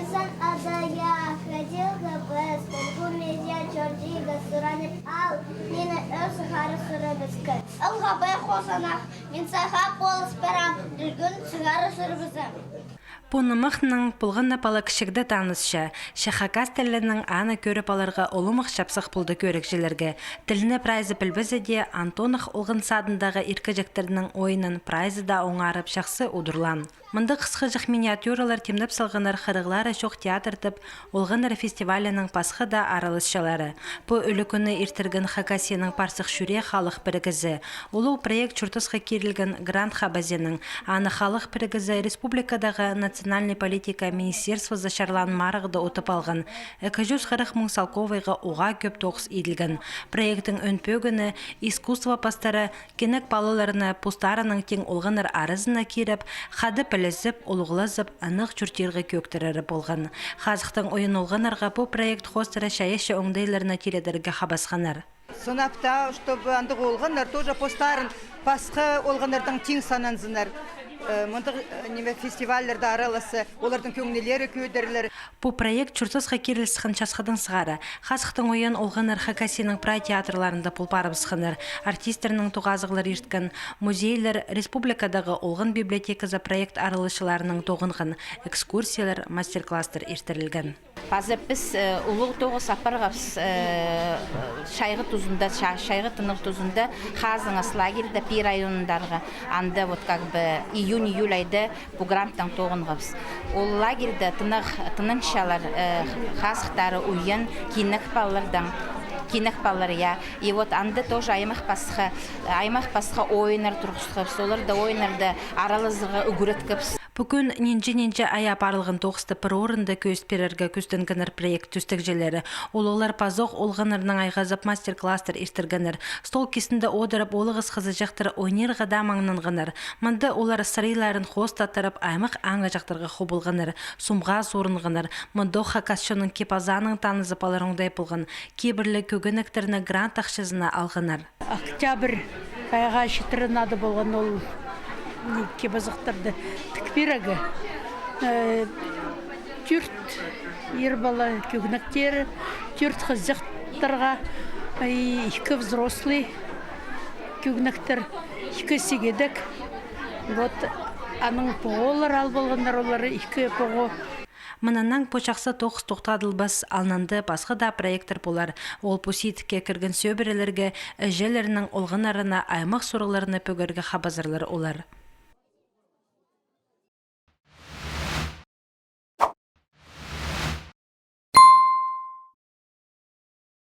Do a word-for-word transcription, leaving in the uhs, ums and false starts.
Сан адайа хайдағ піс, толғу мезе чордиға суранып ал, мині ӧс хара сурыбысха. Алға бай хозанах, мин сағаа полыс парам, ӱлгӱн сығара сурыбызым. Пу нымахнаң полған на пала кічігде танысча, че хакас тілінең аны кӧріп аларға улуғ чапсых полды кӧрігҷілерге. Тілні прайзы пілбезе дее, Антонах олған садындағы иркеҷектернің ойынын прайзы даа оңарып, чахсы удурлаан. Мында хысхаҷах миниатюралар тимнеп салғаннар хырығлары чох театр тіп олғаннар фестивалінің пасха даа араласчылары. Пу ӱлӱкӱнні иртірген Хакасияның «Парсых чӱрее» халых пірігізі. Улуғ проект чуртасха кирілген грант хабазеның. Аны халых пірігізі республикадағы национальный политика министерствозы чарлаан марығда утып алған. Ікі чӱс хырых муң салковайға уғаа кӧп тоғыс иділген. Проекттің ӧӧн пӧгіні — искусство пастары кинек палаларны постарының тиң олғаннар аразына киріп, хада пілізіп, улуғлазып, ынағ чуртирға кӧӧктірері полған. Хазахтың ойын олғаннарға пу проект хоостыра чайаачы оңдайларны тиредерге хабасханнар. Сынап таа, чтобы андағ олғаннар тоже постарын пасха олғаннардаң тиң сананзыннар. Э, мындағ, э, ниме, фестивальларда араласса, олардың кӧңнілері кӧдірілер. Пу проект чуртасха киріліскен часхыдаң сығара. Хазахтың ойын олғаннар Хакасияның прай театрларында пол парыбысханнар. Артистернің тоғазығлар ирткен, музейлер, республикадағы олған библиотеказы проект араласчыларынаң тоғынған, экскурсиялар, мастер-класстар иртірілген. Паза піс, э, улуғ тоғыс апарғабыс, э, чайғы тузында, ча-, чайғы тынағ тузында, Хазыңас лагерьда, Пии районындағы, анда вот как бы июнь-июль айда пу гранттаң тоғынғабыс. Ол лагерьда тынағ, тынанчалар, э, хазахтары уйан, кинек палалардаң, кинек палалар, я. И вот анда тоже аймах пасха, аймах пасха ойыннар турғысхабыс, оларны ойыннарда аралазарға ӱгреткебіс. Пу кӱн нинҷе-нинҷе ай апарылған тоғысты пір орында кӧзіт пирерге кӱстенгеннер проект тӧстегҷілері. Улуғлар пазох олғаннарнаң айғазып мастер-класстар иртіргеннер. Стол кистінде одырып, улуғ хызыҷахтар ойнирға даа маңнанғаннар. Мында олар сарайларын хоостаттырып, аймах аңаҷахтарға хубулғаннар, сумға суурынғаннар. Мында хакас чонның кип-азаанаң танызып алар оңдай полған. Кибірліг кӧгенектерні грант ахчазына алғаннар. Октябрь айға читіре надо полған ол кип-азахтарды тік пирерге. Э, тӧрт ир пала кӧгенектері, тӧрт хызыҷахтарға, и ікі взрослый кӧгенектер, ікі сигедек. Вот, аның поғолар ал полғаннар, олар ікі поғо. Мыннаң пу чахсы тоғыс тохтадылбас, алнында пасха даа проекттер полар. Ол пу сидікке кірген сӧбірелерге, іҷелернің олғаннарына аймах сурығларны пӧгерге хабазарлар олар.